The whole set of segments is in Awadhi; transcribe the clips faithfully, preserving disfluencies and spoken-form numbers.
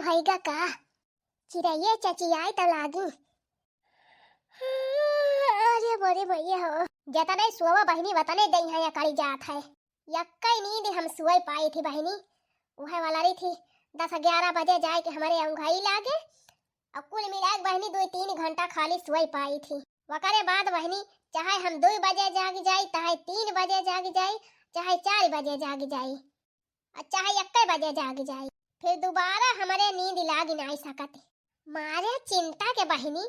होइगा का? चिरैये चचियाई त लागी। अरे मोरे भैया हो, जतने सोवा बहिनी वतने देहिया अकड़ी जात है। यक्कै नींद हम सोई पाई थी बहिनी, उहे वाला रही थी दस ग्यारह बजे जाए के हमरे औंघाई लागे, और कुल मिला के बहिनी दो तीन घंटा खाली सोई पाई थी। वकरे बाद बहिनी चाहे हम दो बजे जाग जाई, चाहे तीन बजे जाग जाई, चाहे चार बजे जाग जाई, और चाहे यक्कै बजे जाग जाई, फिर दोबारा हमरे नींद लाग नाई सकत। मारे चिंता के बहिनी,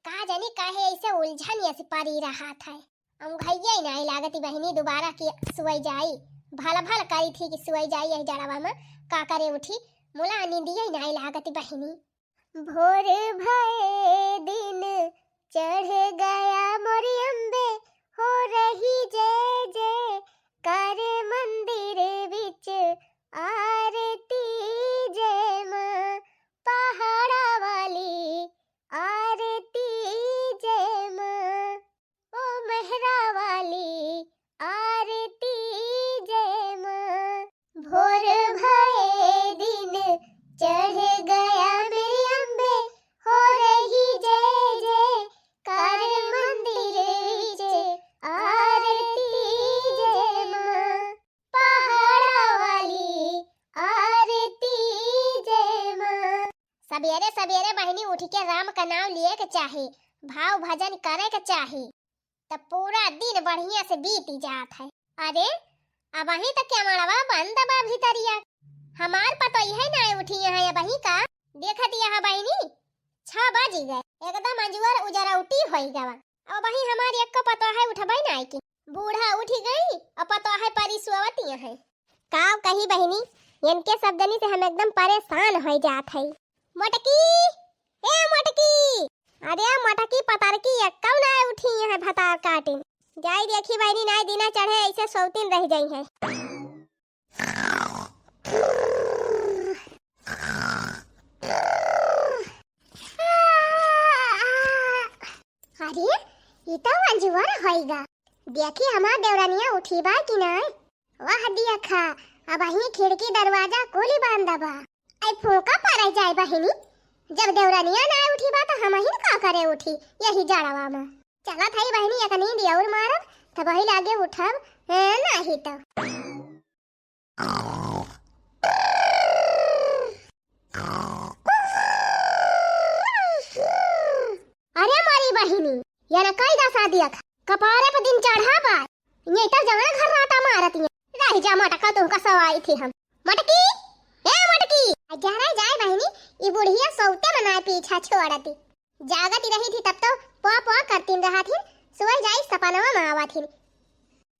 का जानी काहे ऐसे उलझन ऐसे परी रहत है। औंघाइये नाई लागती बहिनी, दोबारा की सोई जाई। भल भल करी थी कि सोई जाई यही जड़वा में, का करे उठी, मुला नींदिये नाई लागती बहिनी। भोर भए दिन चढ़ गया मोरी अम्बे, हो रही जय जयकार मंदिर बिच आरती। जय माँ पहाड़ा वाली आरती, जय माँ ओ मेहरा वाली आरती, जय माँ। भोर भए दिन चढ़ गया मेरी अम्बे, हो रही जय जयकार मंदिर विच आरती, जय माँ पहाड़ा वाली आरती, जय माँ। सबेरे सबेरे बहिनी उठ के राम का नाम लिए के चाही, भाव भजन करे के चाही, त पूरा दिन बढ़िया से बीती जात है। अरे, अबहीं त केवड़वा बंद बा भीतरिया। हमार पतोहिया नाई उठी है अबहीं का? देखत यहाँ बहिनी, छह बज गए, एकदम अंजुअर उजरौटी होई गवा। अबहीं हमार एक्को पतोह उठबे नाई की। बूढ़ा उठी गई और पतोह परी सोवती है। का कही बहिनी, इनके सब जनी से हम एकदम परेशान होई जात है। मोटकी, ए मोटकी, अरे मोटकी पतरकी एक्कौ नाई उठी है भतार काटिन। जाई देखी बहिनी, नाई दिना चढ़े ऐसे सौतीन रह जाई है। अरे, ई तो अंजुअर होइगा। देखी हमार देवरानिया उठी बा कि नाई? वाह दिया खा, अबहीं खिड़की दरवाजा कुली बंद बा। आई फूंका पड़े जाए बहिनी, जब देवरानिया नाई उठी बा त हमहिन का करे उठी यही जड़वा में। चलत हई बहिनी, एक नींद और मारब, तबही लागे उठब, ए, नाही त। अरे मोरी बहिनी, ये न कई दसा दिया खा, कपारे पे दिन चढ़ा बा, ये तो जवन घर राटा मारत ये। रह जा मटका, तुमका सवाई थी हम। मटकी, ए मटकी। आ जा रे जाए बहिनी, ई बुढ़िया सौते मनाए पीछा छोड़ती। जागत रही थी तब तो पो पो करतीन रहा थी, सोई जाई सपनवा में आवा थी।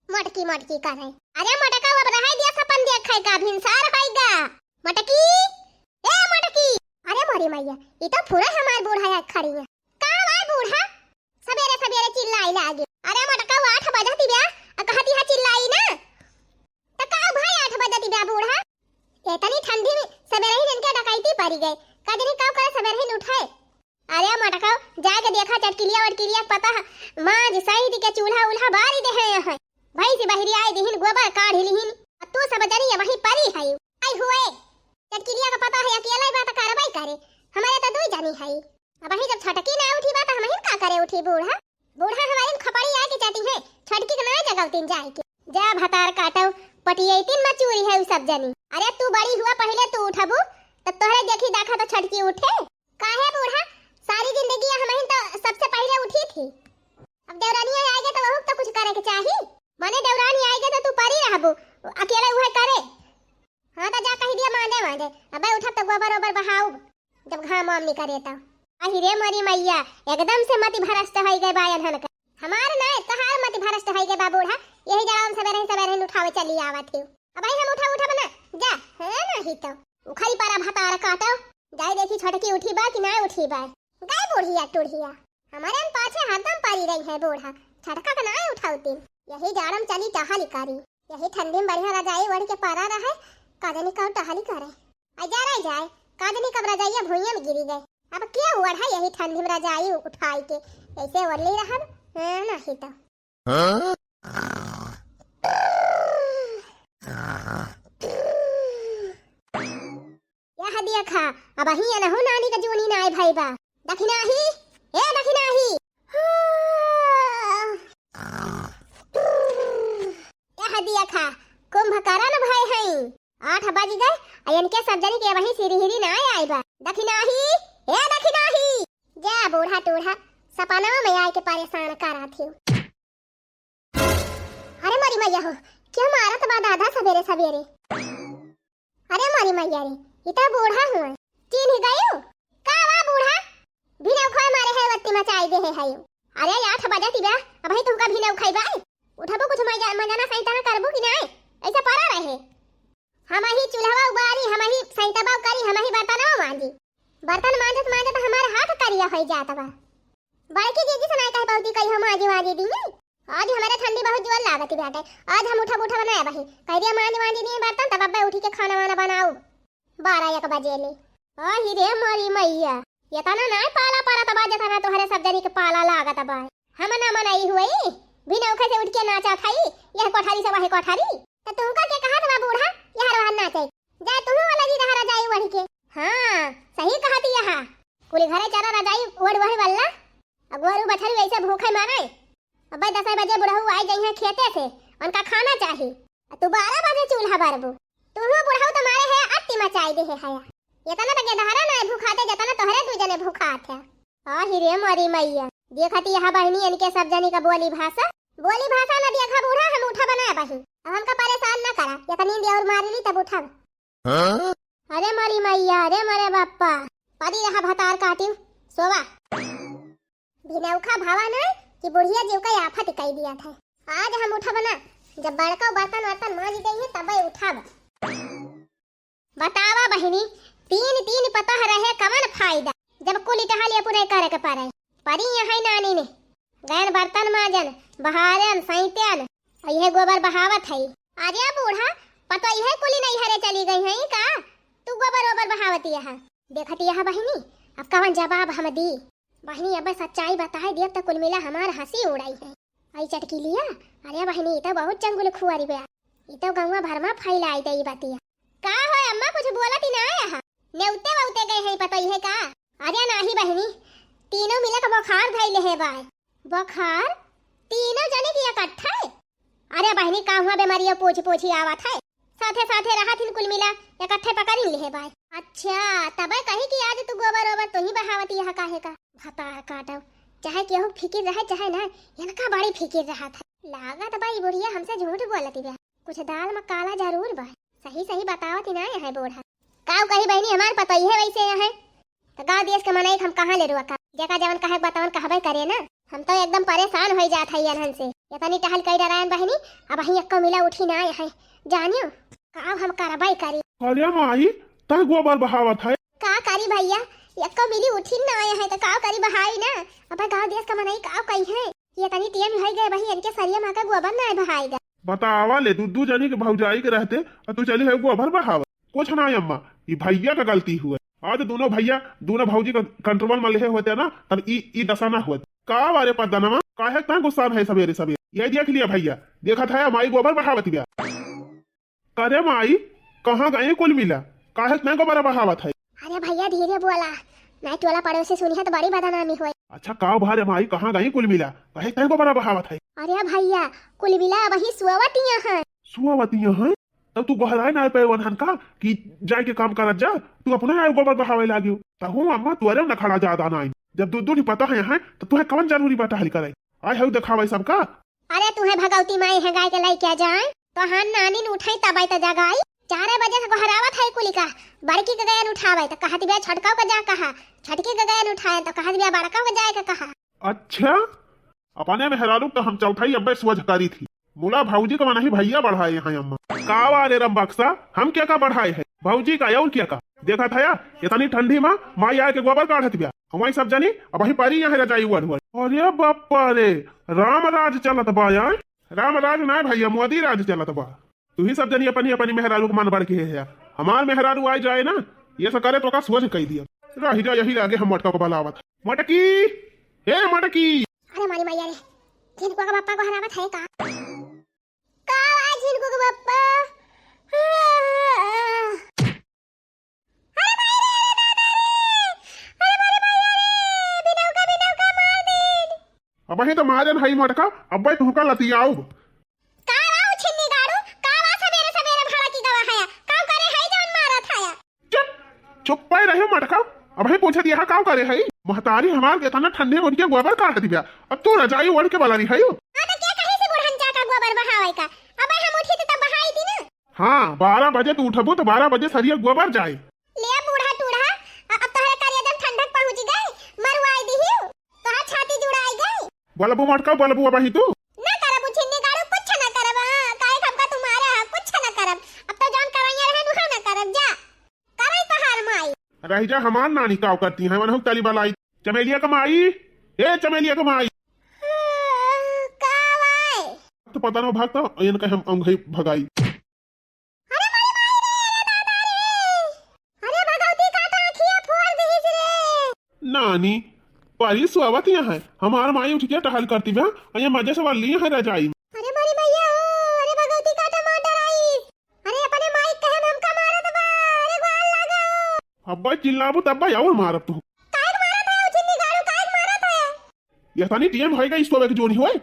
मटकी मटकी करे। अरे मटका, अब रहे दिया सपन देखे का, भिनसार होइगा। मटकी, ए मटकी। अरे मोरी मैया, ई तो फुरा हमार बूढ़ा याद खड़ी है। का भाई बूढ़ा? सबेरे सबेरे चिल्लाई लागे। अरे मटका, आठ बजती बा, आ कहती है चिल्लाई ना। त का भाई आठ बजती बा बूढ़ा? इतनी ठंडी में सबेरे ही इनके डकैती पड़ी गई। का जनी का करे सबेरे ही उठे। अरे मटका, जाके देखा चटकिलिया वटकिलिया पता है, माँ जी सही दी के चूल्हा उल्हा बारी दे हैं यहाँ। भैंसी बहरी आई दिहिन, गोबर काढ़ी लिहिन। आ तू सब जनी वहीं परी है। आई हुए। चटकिलिया का पता है अकेला ही बात करवाई करे। हमारे तो दो जनी है। अबहीं जब छोटकी ना उठी बा, त हमहिन का करे उठी बूढ़ा? बूढ़ा हमारिन खपड़ी आए के चाटी है, छोटकी के ना जगौतीन जाए के। जा भतार काटो, पटियैतीन मचूरी है उ सब जनी। अरे तू बड़ी हुआ, पहिले तू उठबू, तब तोहरे देखी दाखा तो छोटकी उठे। काहे बूढ़ा, सारी जिंदगी हमहिन तो सबसे पहिले उठी थी। अब देवरानिया आएगे तो वहू तो कुछ करे के चाही। माने देवरानी आएगे तो तू परी रहबू, अकेले उहे करे। हाँ, तो जा कही दिया मांजे मांजे। अबे उठब तो गोबर ओबर बहाउब, जब घाम वाम निकरे तो। अहि रे मोरी मैया, एकदम से मति भ्रष्ट होई गए बा एनहन का। हमार ना, तोहार मति भ्रष्ट होई गए बा बूढ़ा। यही जरा हम सबेरे ही, सबेरे ही उठावे चली आवत ही। अब भाई हम उठा, उठा बना, जा, है ना ही तो। उखरी पारा भतार काटो, जाए देखी छोटकी उठी बा कि ना उठी बा। गए बुढ़िया टुढ़िया, हमारे हम पाछे हरदम परी रही है बूढ़ा, छोटका का ना उठाउतीन। यही जाड़म चली टहली करी, यही ठंडी में बढ़िया रजाई ओढ़ के परा रहे, का जानी कब टहली करे। आ जा रह जाए, का जानी कब रजाइया भुइयां में गिरी गए। अब क्या हुआ है यही ठंडी में रजाई उठाई के, ऐसे ओढ़ले रहब, हाँ, नहीं तो। हाँ? यह देखा, अब वही अनहु नानी का जूनी नाय भई बा। दखिनाही, ए दखिनाही। हाँ। यह दिया खा, कुंभकर्ण भई हई। आठ बज गए, आ इनके सब जनी के वही सिरहिरी नाय आई बा। दखिनाही, ए दखिनाही। जा बूढ़ा टूढ़ा, सपनवा में आए के परेशान करा थिउ। अरे मोरी मैया हो, क्या मारत बा दादा सबेरे सबेरे? अरे मोरी मैया रे, ई त बूढ़ा हुआ। चिन्ह गयो? का वा बूढ़ा? भिनौखा मारे है, वत्ती मचाई दे है, है। अरे आठ बजत बा, अबही तुमका भिनौखा बा। उठबो कुछ मजा-, मजाना सही तरह करबो कि नाय? ऐसा पड़ा रहे। हमही चूल्हवा उबारी, हमही सैतवा करी, हमही बर्तनवा मांजी। बर्तन मांजत मांजत हमार हाथ करिया होई जात बा। बड़की दीदी से नाय कहे पौती कही हम मांजी वांजी दी। आज हमरे ठंडी बहुत जोर लागत बाटे। आज हम उठब उठब ना बही। कह दिया मांजी वांजी दी बर्तन, तब अब्बे उठी के खाना वाना बनाऊ। बारह एक बजे ले। आही रे मोरी मैया, एतना नाय पाला परत बा, जेतना तोहरे सब जनी के पाला लागत बा। हम ना मनई हुई, भिनौखे से उठ के नाचा खाई, यह कोठारी से वह कोठारी। त तुमका के कहत बा बूढ़ा, यह रहन नाचे? जा तुहू वाला जी रहा रजाई ओढ़ के। हाँ, सही कहत यह। कुल घरे चला रजाई ओढ़ ओढ़ वाला। अगुआरू बछरू ऐसे भूखे मरे। अबे दस बजे बुढ़ऊ आई जइहे खेते से, उनका खाना चाही। आ तू बारह बजे चूल्हा बरबू। तुहू बुढ़ऊ तो मारे है अति मचाई दे है हया। इतना तो गेदहरा ना भूखाते, जितना तोहरे दू जने भूखात है। आही रे मोरी मैया, देखती यह बहिनी इनके सब जनी का बोली भाषा। बोली भाषा ना देखा बूढ़ा, हम उठा बना बही। अब हमका परेशान ना करा, एक नींद और मारी ली तब उठब। हाँ? अरे मोरी मैया, अरे मोरे बाप्पा, परी रहा भतार काटियो, सोवा। भिनौखा भावा ना कि बुढ़िया जीव का आफत कई दिया था। आज हम उठब ना, जब बड़का बर्तन वर्तन मांज गई है तबे उठब। बतावा बहिनी, तीन तीन पतोह रहे कवन फायदा, जब कुल टहल ये पूरे करे के पड़े। परी यहाँ नानी ने गैन बर्तन मांजन, बहारन, सैतन, और यह गोबर बहावत है। अरे बूढ़ा, पतो यह कुली नहीं हरे चली गई है का? तू गोबर ओबर बहावती यहाँ। देखती यहाँ बहिनी, अब कवन जवाब हम दी। बहिनी, अबे सच्चाई बताए दियब त कुल मिला हमार हंसी उड़ाई है। आई चटकी लिया, अरे बहिनी, ई तो बहुत चंगुल खुआरी बे। ई तो गौवा भर मा फैलाई दे ई बतिया। का हो अम्मा, कुछ बोलत ही ना आया हा? नेउते वउते गए हैं पतई है का? अरे नाही बहिनी, तीनों मिलक बुखार धइले है बाय। बुखार? तीनों जने की इकट्ठा है? अरे बहिनी, का हुआ बेमारिया पोछी पोछी आवत है? साथे साथे रहत हिन कुल मिला, इकट्ठे पकड़िन लिहे बाय। अच्छा, तबे कही कि आज तू गोबर ओबर तू ही बहावती यह काहे का? भतार काटो, चाहे केहू फिकिर रहे चाहे ना, इनका बड़ी फिकिर रहत है। लागत बा ई बुढ़िया हमसे झूठ बोलती बा। कुछ दाल में काला जरूर बा। सही सही बतावत ही ना है बूढ़ा। काऊ कही बहिनी, हमार पतई है वैसे यहाँ। त गाँव देश के मनई के हम कहाँ ले रुआ का? जेका जवन कहे के बा तवन कहबे करे ना। हम तो एकदम परेशान होई जात है इनहन से। इतनी टहल कई डरायन बहिनी, अबहीं एक्को मिला उठी ना है। जानियो, काऊ हम करबे करी। अरे माई, तै गोबर बहावत है? का करी भैया, एक्को मिली उठी ना है त काऊ करी बहाई ना। अब गाँव देश के मनई काऊ कही है। ये तनी टेम होई गए बही, इनके सरिया मा का गोबर ना बहाई गा। बतावा ले, दू दू जनी के भौजाई के रहते, और तू चली है गोबर बहावा। कुछ ना अम्मा, ये भैया का गलती हुआ। आज दोनों भैया, दोनों भौजी का कंट्रोल में लेहे होते ना, तब ई, ई दशा ना होत। का बारे पद्दनवा, काहे इतना गुस्सा है सवेरे सवेरे? ये देख लिया भैया, देखत है माई गोबर बहावत बिया। करे माई, कहाँ गए कुल मिला? काहे इतना गोबर बहावत है? अरे भैया धीरे बोला, नहीं टोला पड़ोसी सुनिहे तो बड़ी बदनामी होई। अच्छा का भा रे माई, कहाँ गई कुल मिला? काहे इतना गोबर बहावत है? अरे भैया, कुल मिला अबही सोवतिया है। सोवतिया है? तब तू गोहराए ना पे वनहन का कि जाए के काम करत जा, तू अपने आए गोबर बहावे लागियो। तहु अम्मा तोरे न खड़ा ज्यादा नाई। जब दू दू नहीं पता है यहाँ, तो तुहे कवन जरूरी बा टहल करे? आए हऊ देखावे सबका। अरे तुहे भगवती माई है गाय के लाई क्या जाए? तो हाँ नानी न उठाई तब आई तो जगाई। चारे बजे से गोहरावत है कुली का। बड़की के गयन उठावे तो कहत बिया छोटकाऊ का जा कहा। छोटकी के गयन उठाए तो कहत बिया बड़काऊ का जाए के कहा। अच्छा, अपने मेहरारू तो हम चौथाई अब्बे सोझ करी थी। मुला भौजी का मनही भैया बढ़ाए हैं अम्मा। का वाले रम बक्सा, हम क्या का बढ़ाए है? भौजी का और क्या का? देखा था या, इतनी ठंडी मा माई आए के गोबर काढ़त बिया। हमारी सब जनी अबही परी यहाँ रजाई ओढ़ ओढ़। अरे बापा रे, राम राज चलत बा यार। राम राज ना भैया, मोदी राज चलत बा। तू ही सब जनी अपनी अपनी मेहरारू के मन बढ़ के है। हमार मेहरारू आ जाए ना, ये सब करे तो का सोझ कही दिया। रही जा यही लागे हम मोटका को बलावत। मोटकी, ए मोटकी। अरे मारी मैया रे, झिनकुआ का बापा को हरावत है का? का हुआ झिनकू के बापा? अरे भाई रे, अरे दादा रे, वही तो माजन हई मोटका, अब्बे तुहका लतियाउब। का बा उछिन्नी गाड़ू, का बा सबेरे सबेरे भड़की गवा हया? का करे हई जवन मारत हया? चुप, चुप पाए रहे मोटका, अबही पूछत यहाँ का करे हई? महतारी हमार के तना ठंडी में उठ के गोबर काट दिया, अब तू रजाई ओढ़ के बला रही हई। हाँ तो के कहीं से बुढ़न चाका गोबर बहावे का? अबे हम उठी तो तब बहाई दी ना। हाँ, बारह बजे तू उठबू तो बारह बजे सरिया गोबर जाए। ले बूढ़ा टूढ़ा, अ-, अब तोहरे करेजा में ठंडक पहुँच गई, मरवाई दिहियो, तोहार छाती जुड़ाई गई। बोलबू मोटका, बोलबू अबही तू? ना करब उछिन्नी गाड़ू, कुछ ना करब, हाँ, काहे कि हमका तुम्हारे हाँ, कुछ ना करब। अब तो जौन करैया रहे, वहाँ ना करब, जा। करई तोहार माई। रही जा, हमार नानी काव करती हैं, वनहु तली बलाई। चमेलिया क माई, ए चमेलिया क माई। का बाय? तो पता ना भागता, इनका हम अंगई भगाई। अरे मोरी माई रे, अरे दादा रे। अरे भगवती का तो आँखिया फोड़ दीस रे। नानी, परी सुआवत यहाँ है। हमार माई उठ के टहल करती बा, और ये मजे से वाली है रजाई। अरे मोरी मैया हो, अरे भगवती का तो मार डराई। अरे अपने माई कहे में हमका मारत बा, अरे ग्वाल लागा। अब्बा चिल्लाबू तब्बा और मारब तू। काहे के मारत है, उछिन्नी गाड़ू, काहे के मारत है? ये तनी टीएम होएगा, इसको एक जोनी होए।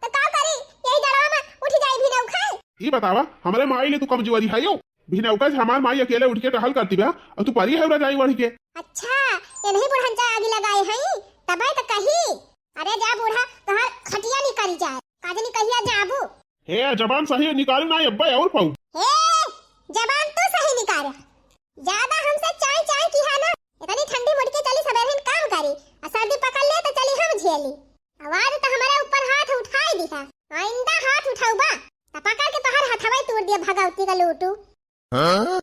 तो का करी? यही जड़वा में उठ जाई भी ना उखाए। ई बतावा, हमरे माई ले तू कमजोरी है यो? बिना उकस हमार माई अकेले उठ के टहल करती बा, और तू परी है रजाई ओढ़ के। अच्छा, ये नहीं बुढ़न चा आगी लगाए हैं, तबे तो कही। अरे जा बूढ़ा, तोहार खटिया निकाली जाए, काजनी कहिया जाबू। हे, जबान सही निकालू ना, अब्बा और पाऊ। हे, जबान तू सही निकाल। ज्यादा हमसे चाय चाय की है ना, इतनी ठंडी मुड़ के चली सबेरहिन काम करी, आ सर्दी पकड़ ले तो चली हम झेली। आवाज तो हमारे ऊपर हाथ उठाई दिहा, आइंदा हाथ उठाउबा, तो पकड़ के तोहर हथवा ही तोड़ दिया भगवती का लूटू। हाँ?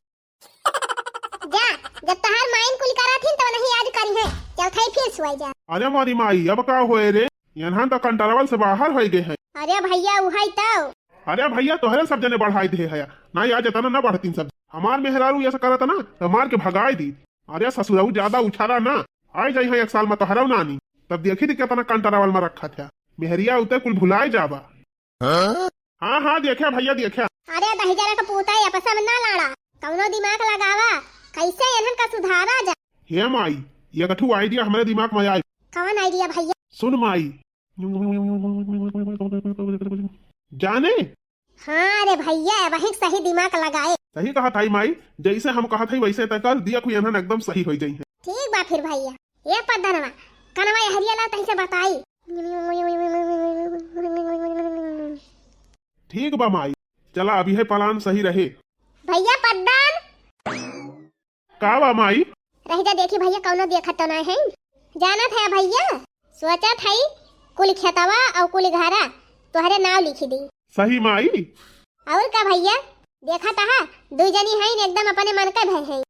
जा, जब तोहार माइन कुल करा थी तो नहीं याद करी है, चल खाई फिर सुआई जा। अरे मोरी माई, अब का होए रे? यनहन तो कंट्रोल से बाहर होई गए हैं। अरे भैया, उहाई तो। अरे भैया, तोहरे सब जने बढ़ाई दे है, ना आज इतना ना बढ़तीन सब। हमार मेहरारू ऐसा करत ना, तो मार के भगाई दी। अरे ससुराऊ, ज्यादा उछाला ना, आई जाई है एक साल में तोहरा नानी, तब देखी थी कितना कंट्रोल में रखा था। मेहरिया उते कुल भुलाए जाबा। हाँ? हाँ, हाँ, देखा भैया, देखा। अरे दहिजरा का पूता, ये आपस में ना लड़ा, कौनो दिमाग लगावा, कैसे इन्हन का सुधारा जा। हे माई, ये कठू आइडिया हमारे दिमाग में आए। कौन आइडिया भैया? सुन माई, जाने? हाँ रे भैया, वही सही दिमाग लगाए। सही कहा था माई, जैसे हम कहा था वैसे तय कर दिया, कोई इन्हन एकदम सही हो जाई है। ठीक बा फिर भैया, ये पद्दनवा, कनवा हरिया ला तही से बताई। ठीक बा माई, चला अभी है प्लान सही रहे। भैया पद्दन। का बा माई? रह जा, देखी भैया कौनो देखत तो ना है। जानत है भैया, सोचत है कुल खेतवा और कुल घरा तोहरे नाव लिखी दी। सही माई? और का भैया, देखत हा दुई जनी है एकदम अपने मन के भय है,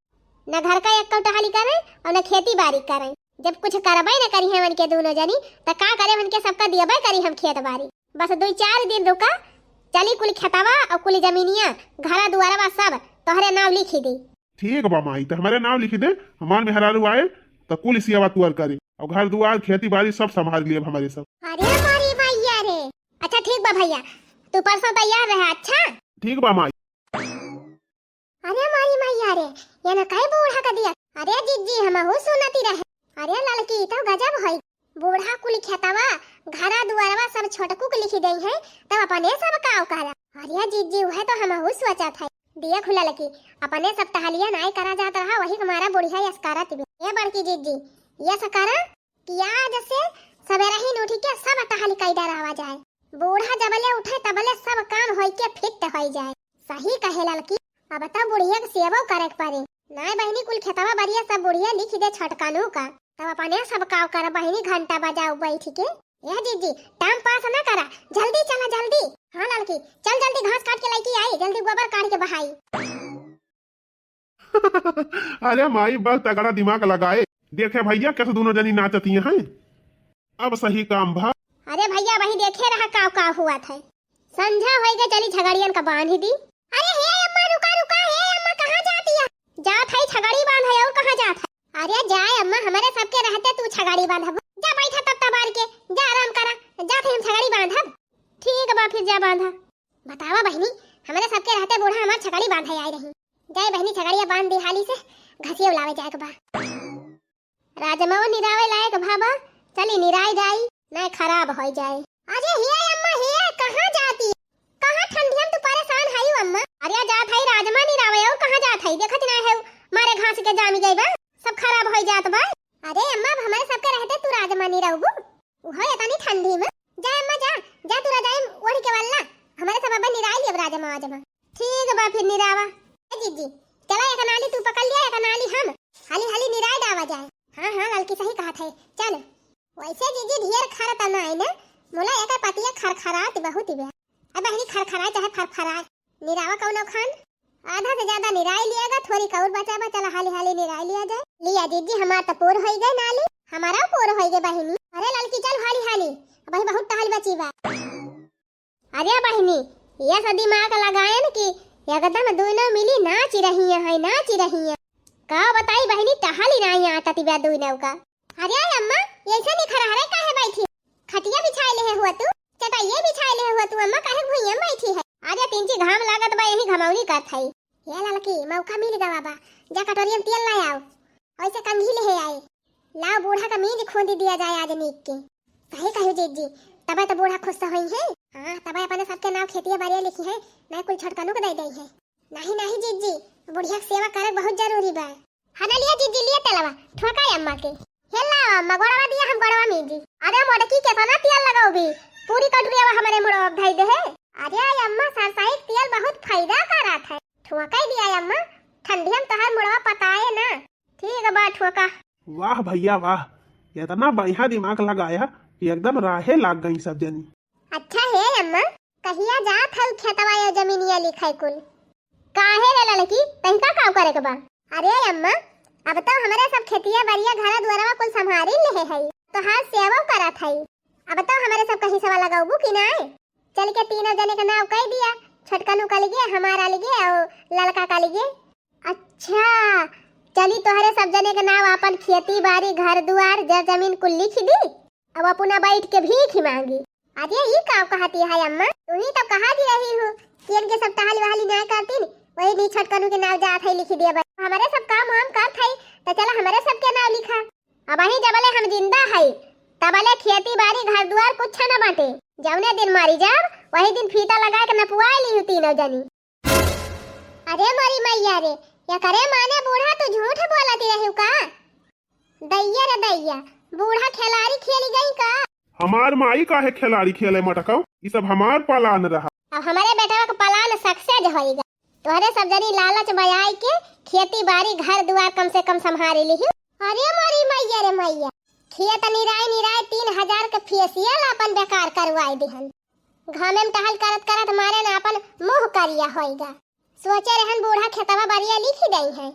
न घर का एक टहली करे और न खेती बाड़ी करे। जब कुछ करबे न करी है उनके दोनों जनी, त का करे उनके सबका दियबे करी हम खेत बाड़ी। बस दुई चार दिन रुका, चली कुल खेतवा और कुल जमीनिया, घरा दुआरवा सब तोहरे नाव लिखी दी। ठीक बा माई, त हमारे नाव लिखी दे, हमार मेहरारू आए त कुल सियावा तुअर करे और घर दुआर खेती बाड़ी सब संभाल लिए हमारे सब। अरे मोरी मैया रे, अच्छा ठीक बा भैया, तू परसों तैयार रहे। अच्छा ठीक बा माई। अरे मोरी मैया रे, ये ना काहे बूढ़ा का दिया? अरे जिज्जी, हमहू सुनती रहे। अरे ललकी, ई तो गजब होई। बूढ़ा कुल खेतवा, घरा दुआरवा सब छोटकू के लिखी देई है, तब अपने सब काव करा। अरे जिज्जी, वह तो हमहू सोचत है। देख ललकी, अपने सब टहलिया नाई करा जात रहा, वही हमारा बुढ़िया यस करत भी। ए बड़की जिज्जी, यस करा कि आज से सबेरहिन उठ के सब टहल कई डरावा जाए। बूढ़ा जबले उठे तबले सब काम होई के फिट होई जाए। सही कहे ललकी, अब तो बुढ़िया के सेवो करे के पड़े। नाय बहिनी, कुल खेतवा बरिया सब बुढ़िया लिख दे छोटकनू का, तब अपने सब काव कर बहिनी घंटा बजाऊ बैठ के। ए जीजी, टाइम पास ना करा, जल्दी चला जल्दी। हाँ ललकी, चल जल्दी घास काट के लेके आई, जल्दी गोबर काट के बहाई। अरे माई, बहुत तगड़ा दिमाग लगाए। देखे भैया, कैसे दोनों जनी नाचती हैं। अब सही काम भा। अरे भैया, वही देखे रहा काव काव हुआ था। संझा होई गए, चली छगड़ियन का बांध दी। अरे हे अम्मा, रुका, रुका, हे अम्मा, कहाँ जाती है? जात है छगड़ी बांधे, और कहाँ जात है? अरे जाए अम्मा, हमारे सबके रहते तू छगड़ी बांधब। जा बैठा तब तबार के, जा आराम करा, जात है हम छगड़ी बांधब। ठीक बा, फिर जा बांधा। बतावा बहिनी, हमरे सबके रहते बूढ़ा हमार छकड़ी बांधे आई रही। जाए बहिनी, छकड़िया बांध दी हाली से, घसियो लावे जाए के बा। राजमवा निरावे लायक भा बा, चली निराई जाई। नाहीं खराब होइ जाए। अरे हिया अम्मा, हिया, कहाँ जाती? कहाँ ठंडिया में तू परेशान हई अम्मा? अरे जात हई राजमा निरावे, और कहाँ जात हई? देखत नाहीं हऊ, मारे घास के जामी गई बा, सब खराब होइ जात बा। अरे अम्मा, अब हमरे सबके रहते तू राजमा निरावबू? उहो एतनी ठंडी में। जा अम्मा जा, जा तू रजाई ओढ़ के वल्ला, हमरे सब अब निराई लेब राजमा वाजमा। ठीक बा फिर निरावा। ए जीजी, चला एक नाली तू पकड़ लिया, एक नाली हम। हाली हाली निराई डावा जाए। हाँ हाँ ललकी सही कहत है, चल। वैसे जीजी ढेर खर त नाई न, मुला एकर पतिया खरखरात बहुत बा। अब बहिनी खरखराए चाहे फरफराए, निरावा कौनो खान। आधा से ज्यादा निराई लिएगा, थोड़ी कौर बचा बा, चला हाली हाली निराई लिया जाए। लिया जीजी, हमार त पोर होई गए नाली, हमारा पोर होई गए बहिनी। अरे ललकी चल हाली हाली, अबही बहुत टहल बची बा। अरे बहिनी, ये सब दिमाग लगाएन कि एकदम दोनों मिली नाच रही हैं, नाच रही हैं। का बताई बहिनी, टहल ही नाई आटत बा दोनों का। अरे अम्मा, ऐसे निखरहरे काहे बैठी? खटिया बिछाए लेहे हुआ तू, चटाइये बिछाए लेहे हुआ तू अम्मा, काहे भुइयां बैठी है? अरे तिनची घाम लागत बा, यही घमौरी करत है। ये ललकी, मौका मिल गवा बा, जा कटोरिया में तेल ला आओ, ऐसे कंघी लेहे आए। लाओ बूढ़ा का मीज खोंदी दिया जाए आज नीक के। सही कहू जीजी, तबे तो बूढ़ा खुश होई है। हाँ, तबे अपने सबके नाव खेतिया बारिया लिखी है, नहीं कुल छोटकनों को दे दे है। नहीं नहीं जीजी, बुढ़िया के सेवा करे बहुत जरूरी बा। हाँ ना लिया जीजी, लिया तेलवा, ठोका अम्मा के। हे लाओ अम्मा, गोड़वा दिया हम गोड़वा मीजी। अरे मोटकी केतना तेल लगाओगी, पूरी कटोरिया हमारे मुड़वा धई दे है। अरे अम्मा, सरसाई के तेल बहुत फायदा करत है। ठोका दिया अम्मा, ठंडिया में तोहार मुड़वा पताए ना। ठीक बा ठोका। वाह भैया वाह, इतना बढ़िया दिमाग लगाया कि एकदम राहे लाग गई सब जनी। अच्छा हे अम्मा, कहिया जात हऊ खेतवा या जमीनिया लिखाई कुल? काहे रे ललकी, तहिका काव करे के बा? अरे अम्मा, अब तो हमरे सब खेतिया बरिया घरा दुआरवा कुल संभारी लेहे हई, तोहार सेवो करत हई। अब तो हमरे सब कहीं सेवा लगाबू कि नाय? चल के तीनों जने के नाव कह दिया, छोटकनू का लिगे, हमारा लिगे और ललका का लिगे। अच्छा, चली तोहरे सब जने के नाव आपन खेती बारी, घर दुआर, जर जमीन कुल लिख दी, अब अपना बैठ के भीख ही मांगी। अरे ई का कहती है अम्मा, तू ही तो कहा दी रही हो कि इनके सब टहली वहली ना करतीन, वही नी छोटकनू के नाव जात है लिख दिया बा। हमारे सब काम हम करत है, तो चला हमारे सब के नाव लिखा। अब ही जबले हम जिंदा है, तबले खेती बारी घर दुआर कुछ न बाटे। जौने दिन मारी जाब, वही दिन फीता लगा के नपुआ ली तीनों जनी। अरे मोरी मैया रे, या करे माने बूढ़ा तू झूठ बोलती रही का? दैया रे दैया, बूढ़ा खिलाड़ी खेली गई का? हमार माई काहे खिलाड़ी खेले मटकाऊ, ई सब हमार पलान रहा। अब हमारे बेटवा का पलान सक्सेस होइगा। तोहरे सब जनी लालच में आए के खेती बारी घर दुआर कम से कम संभारी लिही। अरे मोरी मैया रे मैया, खेत निराई निराई तीन हजार के फेसियल अपन बेकार करवाई दिहन। घामे में टहल करत करत मारे न अपन मुंह करिया होइगा। सोचे रहन बूढ़ा खेतवा बरिया लिखी दई है।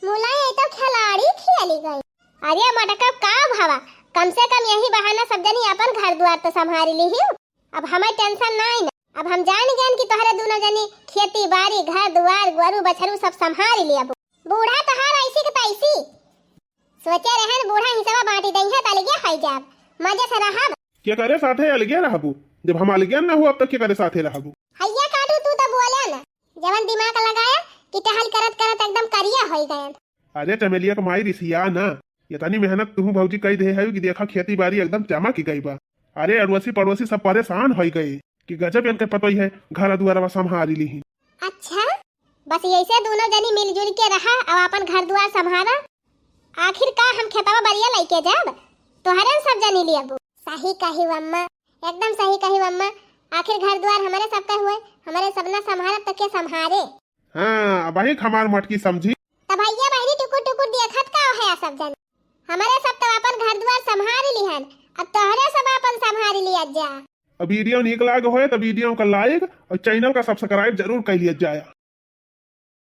मुलाई तो खिलाड़ी खेली गई। अरे मटका का भावा, कम से कम यही बहाना सब जनी अपन घर दुआर तो संभारी लिही। अब हमें टेंशन नाई ना। अब हम जान गए कि तोहरे दोनों जनी खेती बारी, घर दुआर, गोरू बछरू सब संभारी लिया। बूढ़ा तोहार ऐसी के तैसी। सोचे रहन बूढ़ा हिस्सा बांटी दई है, तलगे खाई जाब, मजे से रहब। के करे साथे अलगे रहबू? जब हम अलगे न हो, अब तक के करे साथे रहबू? हैया काटू, तू तो बोले ना, जवन दिमाग लगाया कि टहल करत करत एकदम करिया होई गयन। अरे चमेलिया के माई रिसिया ना, इतनी मेहनत तुहू भौजी कई दे है कि देखा खेती बारी एकदम चमक गई बा। अरे अड़ोसी पड़ोसी सब परेशान होई गए कि गजब इनके पतोई है, घर दुआरवा संभारी ली। अच्छा, बस ऐसे दोनों जनी मिलजुल के रहा और अपन घर दुआर संभारा। आखिर का हम खेतवा बरिया लइके जाब, तोहरे सब जनी लेबू। सही कही अम्मा, एकदम सही कही अम्मा। आखिर घर दुआर हमारे सबके हुए, हमारे सब ना संभारब तो के संभारे? हाँ, अब ही हमार मटकी समझी। तब भैया बहनी टुकुर टुकुर देखत का है सब जन? हमारे सब तो अपन घर दुआर संभार लिहन, अब तोहरे सब अपन संभार लिया जा। अब वीडियो नीक लाग होए तो वीडियो का like और चैनल का सब्सक्राइब जरूर कर लिया जाए।